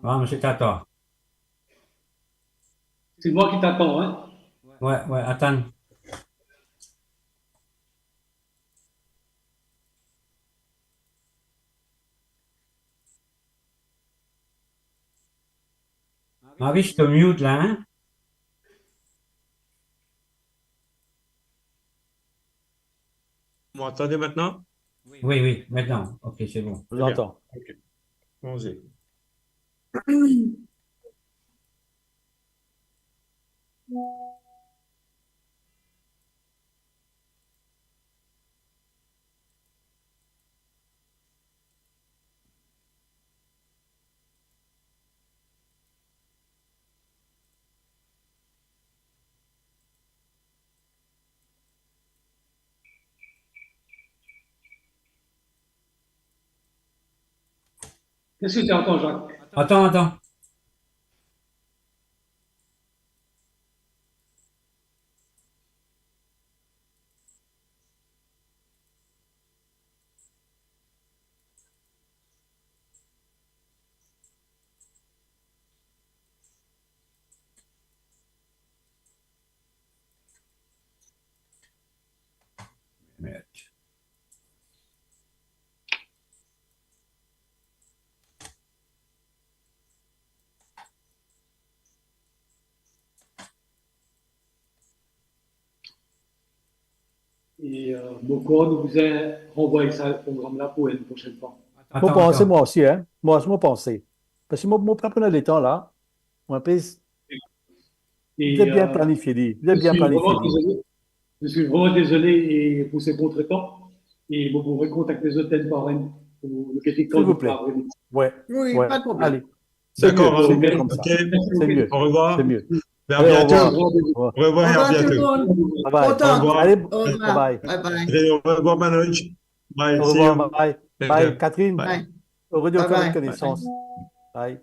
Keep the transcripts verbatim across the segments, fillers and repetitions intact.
Ah, monsieur Tata. C'est moi qui t'attends, hein. Ouais, ouais, attends. Marie, je te mute là, hein? Vous m'entendez maintenant? Oui, oui, maintenant. Ok, c'est bon. Vous entend. Ok. Allons-y. Qu'est-ce que tu entends, Jacques? Attends, attends. Merde. E, euh, mo kord, nou bizin ranvway sa program la pou enn prosenn fwa. Mo panse, mwa osi, hein. Mwa osi, mo panse. Parski mo, mo pa pou ena letan la. Mo pe, e, bien, euh, planifie li. Mo bien planifie li. Je suis vraiment désolé, je suis vraiment désolé e pour ce contretemps. E mo pou rekontakte zot enn par enn pou nou keksoz. S'il vous plaît. Ouais. Oui, ouais. Pas de problème. Allez. C'est mieux, c'est mieux comme ça. D'accord, ok. C'est mieux. Au revoir. C'est mieux. Mais à bientôt. Allez, au revoir. Au revoir et à bientôt. Au revoir tout le monde. Bye bye. Content. Au revoir. Allez, bye bye. Bye bye. Allez, au revoir, Manoj. Bye, see you. Au revoir, bye. Bye, Catherine. Bye. Heureux de faire votre connaissance. Bye.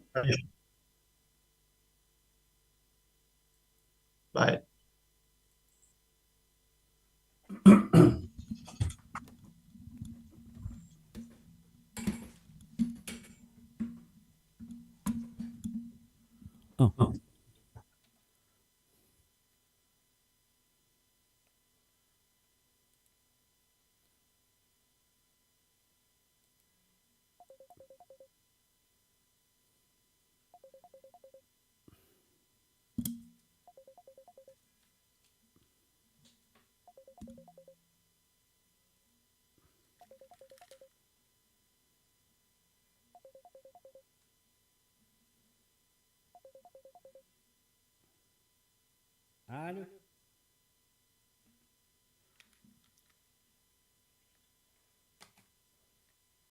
Bye. Allô ?